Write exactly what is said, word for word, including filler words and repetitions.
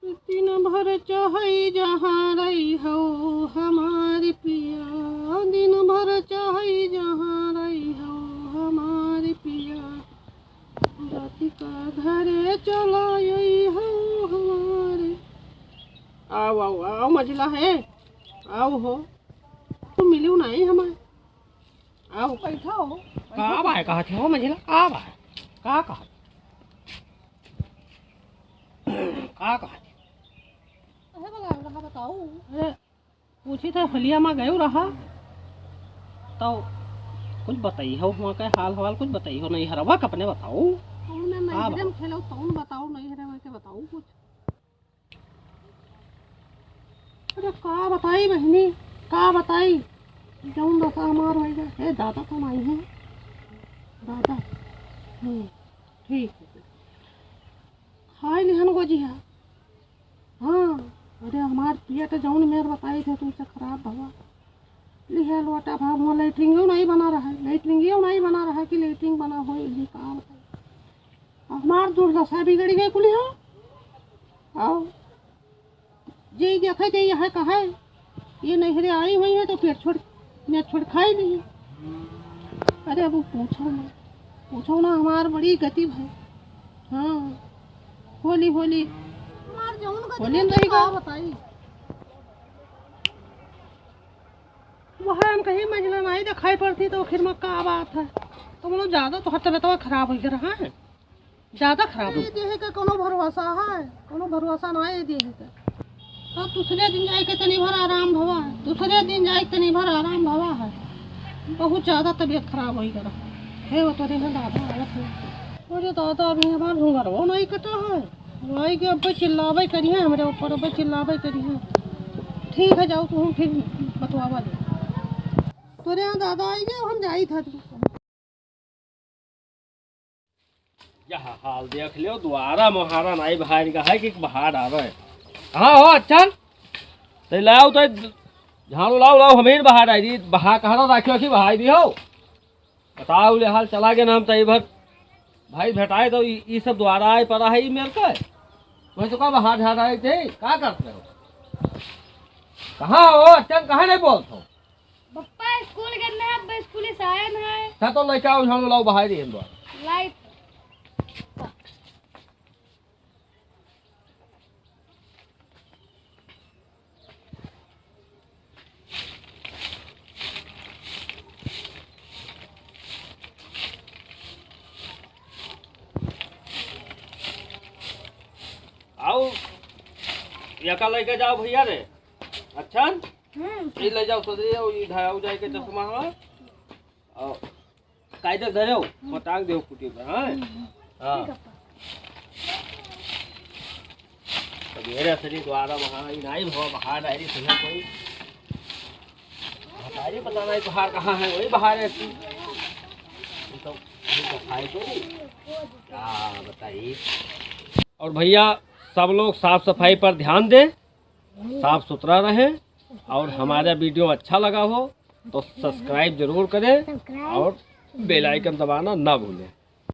दिन भर चाहै जहाँ रही हो हमार पिया, दिन भर चाहै जहाँ रही हो हमार पिया, राति का घरे चला आई हो हमार। आओ, आओ, आओ मझिला है, आओ हो। तू मिलियो नाहीं हमार। आओ। बैठा हो, बैठा का हो। बाय कहत हो मझिला? का बाय? का कहत? का कहत? अहे बलान रहा, बताओ। अरे, पूछी थे, होलिया मा गयो रहा, तो कुछ बताई हो, वहाँ के हाल हवाल कुछ बताई हो, नैहरवा के अपने बताओ। कौन है का नैहरे में बताओ? खेलो, कौन बताओ, नैहरे में के बताओ कुछ। अरे का बताई बहिनी, का बताई, जौन दशा हमार होइगा। हे दादा, कौन आई है? दादा, हम्म, ठीक है। खाए लिहन गोजिया। हाँ, अरे हमार पेट जौन मेर बताई थे तुमसे खराब भवा। लिहे लोटा भा हुआ लेटरिंगो नहीं बना रहा है, लेटरिंगो नहीं बना रहा है कि लेटरिंग बना हो, ये का बताई। हमार दुर्दशा बिगड़ गई कुली हो। आओ, जे देखे जे यह कहे, ये नैहरे आई हुई है तो पेट छोड़, पेट छोड़ खाई नहीं। अरे अब पूछो ना, पूछो ना, हमार बड़ी गति भई। हाँ, होली होली। हमार जौन गति होली में भई का का बताई। वह हम कहीं मझिला नहीं दिखाई पड़ती तो आखिर में का बात है। तो मतलब ज्यादा तो हर तबीयत खराब हो गया रहा है। ज्यादा खराब हो। ये देह के कोनो भरोसा है, कोनो भरोसा ना है देह के। अब दूसरे दिन जाए के तनी भर आराम भवा है, दूसरे दिन जाए के तनी भर आराम भवा है। बहुत ज्यादा तबीयत खराब होई गया। हे वो तोरे में दादा हालत है। अरे दादा, अभी हमार घुंघरवो नहीं कटा है। भाई के अब चिल्लावे करिए हमरे ऊपर, अब चिल्लावे करिए। ठीक है, जाओ तुम फिर बतवावा दे। तोरे यहाँ दादा आई गए, हम जाई था। यह हाल देख लियो, द्वारा मोहारा नाई बहार का है कि बहार आ रहे। कहाँ हो अच्छन? ते लाओ तो झाड़ू लाओ, लाओ, हमें बहार आई दी, बहा कहाँ रखियो कि बहार दी हो? बताओ ले हाल चला गया ना हम तई भर। भाई भेटाए तो ई, ई सब द्वारा आए पड़ा है ई मेर का। मैं तो का बहार झाड़ आए थे, का करते हो? कहाँ हो अच्छन, कहाँ नहीं बोलते हो? पप्पा स्कूल गए हैं, अब स्कूल से आए हैं। था तो लेके आओ, झाड़ू लाओ, बहार दी हम द्वारा। लाइट। आओ, यका लेके जाओ भैया रे। अच्छा? हम्म। ई ले जाओ, सदरी जाओ, ई धाया जाए के चश्मा हो। और कायदे धरे हो, हम्म। पटांग दे हो कुटी पर, हाँ? हम्म। हाँ। ठीक है, पप्पा। तो मेरे असली द्वारा वहाँ ही नहीं भवा, बहार आ रही सुना कोई। हमारी पता नहीं बहार कहाँ है, वही बहार है तू। ये तो, ये तो खाए को नहीं। क्या बताइए। और भैया, सब लोग साफ सफाई पर ध्यान दें, साफ सुथरा रहें, और हमारा वीडियो अच्छा लगा हो तो सब्सक्राइब जरूर करें और बेल आइकन दबाना ना भूलें।